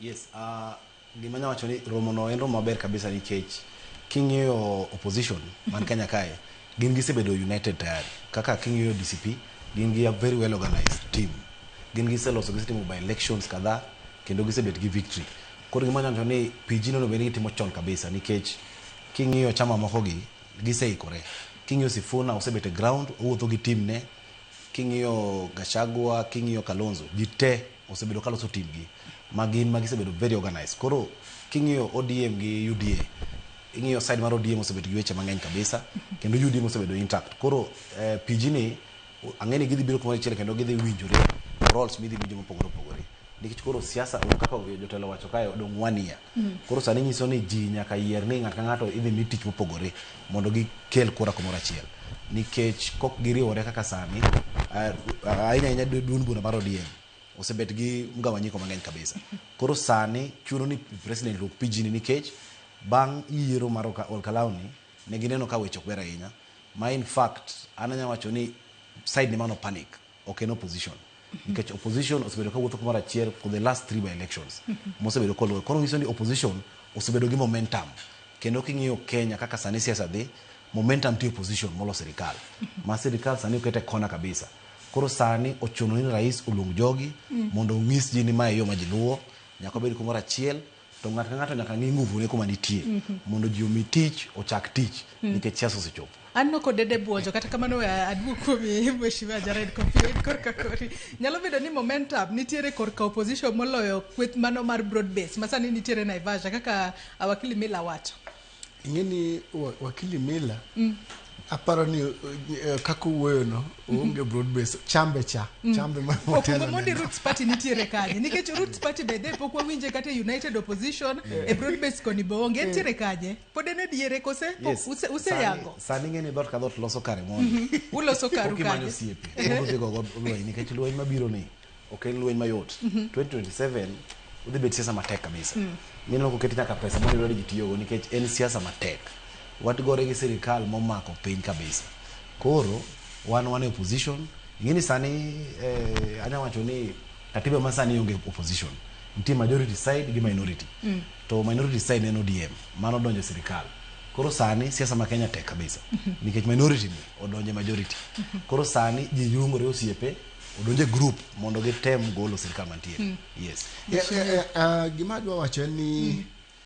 Yes, gima anya wacho ni romo no en romo maber kabisa nikech king'iyo opposition man Kenya kae, gin gisebedo united tayari. Kaka king'iyo DCP, gin gi a very well organized team. Gin giseloso, gisetimo by elections kadhaa kendo gisebet gi victory. Koro gima anya wacho ni PG nonego bed ni gitimo chon kabisa nikech king'iyo chama moko gi, giseikore. King'iyo Sifuna osebet e ground, owuotho gi team ne. King'iyo Gachagua, king'iyo Kalonzo, ji te osebedo kaloso team gi ma gin ma gisebedo very organized. Koro king'iyo ODM gi UDA, ing'iyo side mar ODM osebedo gi weche mang'eny kabisa kendo UDM osebedo intact. Koro PG ni ang'e ni gidhi biro kumoro achiel kendo gidhi winjore roles midhi winjo mopogore opogore. Nikech koro siasa kaka jotelo wacho kae, odong' one year. Koro sani nyiso ni ji nyaka yier ni ng'ato ka ng'ato idhi mi tich mopogore mondo gikel kura kumoro achiel. Nikech kok giriwore kaka sani, ahinya ahinya duond bura mar ODM osebet gi mgawanyiko mang'eny kabisa. Koro sani chuno ni president luok PG ni nikech bang' yiero mar Olkalau ni ne gineno ka weche ok ber ahinya. Ma in fact an anya wacho ni side ni mano panic ok en opposition. Nikech opposition osebedo kawuotho kumoro achiel for the last three by elections mosebedo koluwo. Koro nyiso ni opposition osebedo gi momentum. Kendo king'iyo Kenya kaka sani siasa dhi, momentum tie opposition molo sirikal. Ma sirikal sani okete kona kabisa. Koro sani ochuno ni rais oluong jogi mondo onyis ji ni mae yo ma ji luwo, nyaka obed kumoro achiel, to ng'ato ka ng'ato nyaka ng'i nguvu ne kuma nitie mondo ji omi tich, ochak tich nikech siasa osechopo. An nokodede buonjo, kata kamano we aduok kuomi, Mheshimiwa Jared Kofi, korka kori. Nyalo bedo ni momentum nitiere korka opposition moloyo kweth mano mar broad base ma sani nitiere Naivasha kaka Wakili Mila wacho. Ing'e ni Wakili Mila, aparo ni kaka owuoyo no oonge broad base, chambe cha chambe ma Okwongo motelo mondi neno. Roots Party nitiere kanye? Nikech Roots Party bende pok wawinje kata e United Opposition, e broad base koni be onge. Entiere kanye? Pod en e diere kose? Yes. Useyango? Sani ing'e ni dhoot ka dhoot loso kare mondi. Uloso karu Pok imanyo kanye? osiepe. Mondo udhi gogo lweny nikech lweny mabiro ni ok en lweny mayot. 2027 udhi bet siasa matek kabisa. Mineno koket nyaka pesa mondo idwaro ji tiyogo nikech en siasa matek. Watgore gi sirikal momako piny kabisa. Koro wan e opposition. Ing'e ni sani anya wacho ni katiba ma sani onge opposition. Nitie majority side gi minority. To minority side en ODM mano odonjo e sirikal. Koro sani siasa ma Kenya tek kabisa. Nikech minority ni odonjo e majority. Koro sani ji luongore osiepe, odonjo e group mondo gitem golo sirikal mantiere. Yes. Yeah, gima adwa wacho en ni.